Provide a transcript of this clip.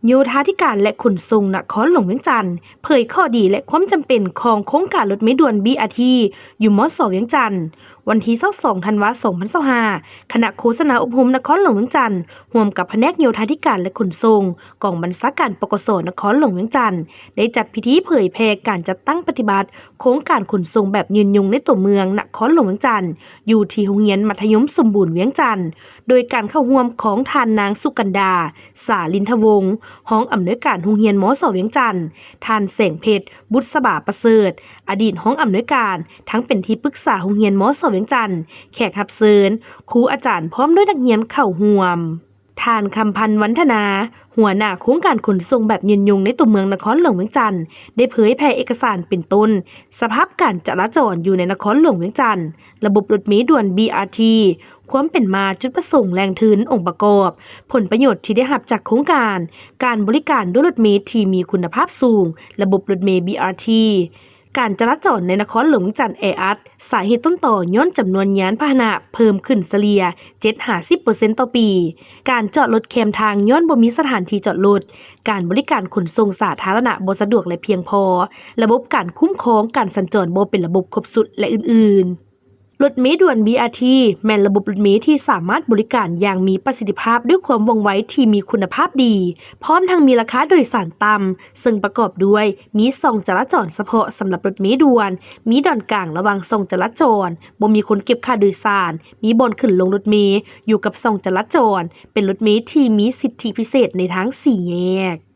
ໂຍທາທິການ ແລະ ຂົນສົ່ງນະຄອນຫຼວງວຽງຈັນ ເຜີຍຂໍ້ດີ ແລະ ຄວາມຈຳເປັນຂອງໂຄງການລົດເມດ່ວນ ບີອາທີ ຢູ່ ມສ ວຽງຈັນ. ວັນທີຊາວສອງ ທັນວາ ສອງພັນຊາວຫ້າ ຄະນະໂຄສະນາອົບຮົມນະຄອນຫຼວງວຽງຈັນ ຮ່ວມກັບພະແນກໂຍທາທິການ ແລະ ຂົນສົ່ງ ກອງບັນຊາການ ປກສ ນະຄອນຫຼວງວຽງຈັນ ໄດ້ຈັດພິທີເຜີຍແຜ່ການຈັດຕັ້ງປະຕິບັດໂຄງການຂົນສົ່ງແບບຍືນຍົງໃນຕົວເມືອງນະຄອນຫຼວງວຽງຈັນ ຢູ່ທີ່ໂຮງຮຽນມັດທະຍົມສົມບູນວຽງຈັນ ໂດຍການເຂົ້າຮ່ວມຂອງທ່ານນາງ ສຸກັນດາ ສາລິນທະວົງ ຮອງອຳນວຍການໂຮງຮຽນ ມສ ວຽງຈັນ, ທ່ານ ແສງເພັດ ບຸດສະບາປະເສີດ ອະດີດຮອງອຳນວຍການ ທັງເປັນທີ່ປຶກສາໂຮງຮຽນ ມສ ວຽງຈັນ, ແຂກຮັບເຊີນ, ຄູອາຈານ ພ້ອມດ້ວຍນັກຮຽນເຂົ້າຮ່ວມ. ທ່ານ ຄຳພັນ ວັນທະນາ ຫົວໜ້າໂຄງການຂົນສົ່ງແບບຍືນຍົງໃນຕົວເມືອງນະຄອນຫຼວງວຽງຈັນ ໄດ້ເຜີຍແຜ່ເອກະສານເປັນຕົ້ນ ສະພາບການຈະລາຈອນຢູ່ໃນນະຄອນຫຼວງວຽງຈັນ, ລະບົບລົດເມດ່ວນ ບີອາທີ, ຄວາມເປັນມາ, ຈຸດປະສົງ, ແຫຼ່ງທຶນ, ອົງປະກອບ, ຜົນປະໂຫຍດທີ່ໄດ້ຮັບຈາກໂຄງການ, ການບໍລິການດ້ວຍລົດເມທີ່ມີຄຸນນະພາບສູງ, ລະບົບລົດເມ ບີອາທີ, ການຈະລາຈອນໃນນະຄອນຫຼວງວຽງຈັນແອອັດ, ສາເຫດຕົ້ນຕໍຍ້ອນຈຳນວນຍານພາຫະນະເພີ່ມຂຶ້ນສະເລ່ຍ ເຈັດຫາສິບເປີເຊັນຕໍ່ປີ, ການຈອດລົດແຄມທາງຍ້ອນບໍ່ມີສະຖານທີ່ຈອດລົດ, ການບໍລິການຂົນສົ່ງສາທາລະນະບໍ່ສະດວກ ແລະ ພຽງພໍ, ລະບົບການຄຸ້ມຄອງການສັນຈອນບໍ່ເປັນລະບົບຄົບຊຸດ ແລະ ອື່ນໆ. ລົດເມດ່ວນ ບີອາທີ ແມ່ນລະບົບລົດເມທີ່ສາມາດບໍລິການຢ່າງມີປະສິດທິພາບດ້ວຍຄວາມວ່ອງໄວທີ່ມີຄຸນນະພາບດີ, ພ້ອມທັງມີລາຄາໂດຍສານຕ່ຳ, ເຊິ່ງປະກອບດ້ວຍ ມີຊ່ອງຈະລາຈອນສະເພາະສຳລັບລົດເມດ່ວນ, ມີດອນກາງລະຫວ່າງຊ່ອງຈະລາຈອນ, ບໍ່ມີຄົນເກັບຄ່າໂດຍສານ, ມີບ່ອນຂຶ້ນລົງລົດເມຢູ່ກັບຊ່ອງຈະລາຈອນ, ເປັນລົດເມທີ່ມີສິດທິພິເສດໃນທາງສີ່ແຍກ.